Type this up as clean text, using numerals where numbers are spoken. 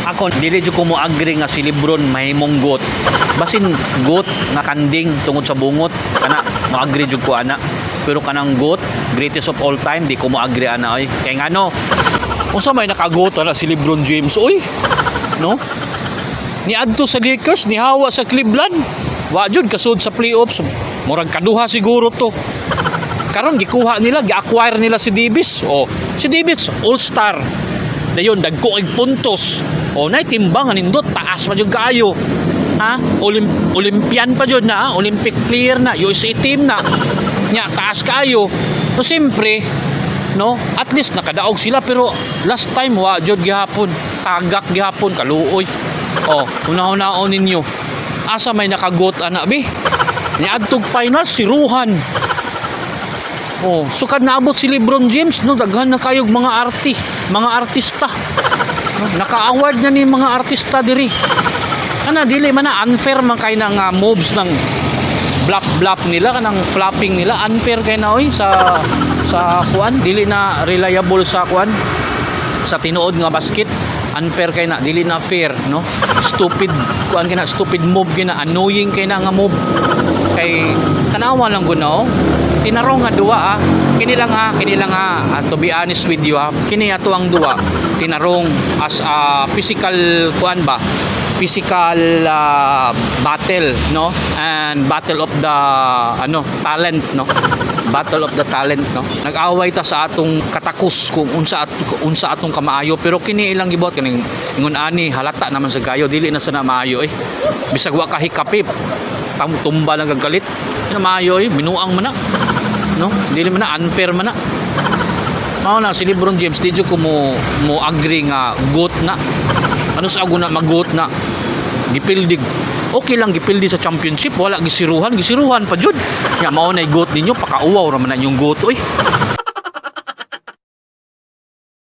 Ako, dili jud ko mo agree nga si Lebron mahimong GOAT. Basin goat nga kanding tungod sa bungot kana, mo agree jud ko ana. Pero kanang GOAT, greatest of all time, di ko mo agree ana oy. Kay ngano? Unsa may naka-GOAT ana si LeBron James oy? No? Niadto sa Lakers, nihawa sa Cleveland. Wa jud kasud sa playoffs. Murag kaduha siguro to. Karon gikuha nila, gi-acquire nila si Davis. Oh, si Davis all-star. Dayon dagko og puntos. Oh, nay timbang nindot, taas pa jud kaayo. Ha? Olympian pa jud na, ha? Olympic player na, USA team na. Nya taas kaayo. So siyempre, no? At least nakadaog sila, pero last time wa jud gihapon. Tagak gihapon, kaluoy. Oh, una-unaon ninyo. Asa may naka-GOAT ana bi? Niadtog finals si Ruhan. Oh, sukad naabot si LeBron James, no, daghan na kayog mga mga artista. No, naka-award na ni mga artista diri. Kana dili man na unfair man kay na nga moves ng blap blap nila, kanang flopping nila, unfair kay na oy sa kuan, dili na reliable sa kuan, sa tinuod nga basket. Unfair kay na, dili na fair, no? Stupid kuan kay na, stupid move kay na, annoying kay na nga move. Kay tanawa lang gud na, oh. Tinarong nga duwa ah, kini lang ah, kini lang ah, ah, to be honest with you ah, kini ato ang duwa tinarong as a physical kuan ba, physical battle, no? And battle of the ano, talent, no? Battle of the talent, no? Nag-away ta sa atong katakos kung unsa atong kamaayo, pero kini ilang gibuhat kaning ingon ani, halata naman sa gayo dili na sana maayo eh. Bisag wa ka hikapip, tumba lang kag kalit. Dili na maayo eh, binuang man na, no? Dili man na, unfair man na. Mao na si LeBron James, di jud ko mo agree nga GOAT na. Ano sa ako na mag-GOAT na? Gipildig. Okay lang gipildi sa championship, wala gisiruhan, gisiruhan pa jud. Nya mao na GOAT ninyo, pakauwaw ra man na inyong GOAT oy.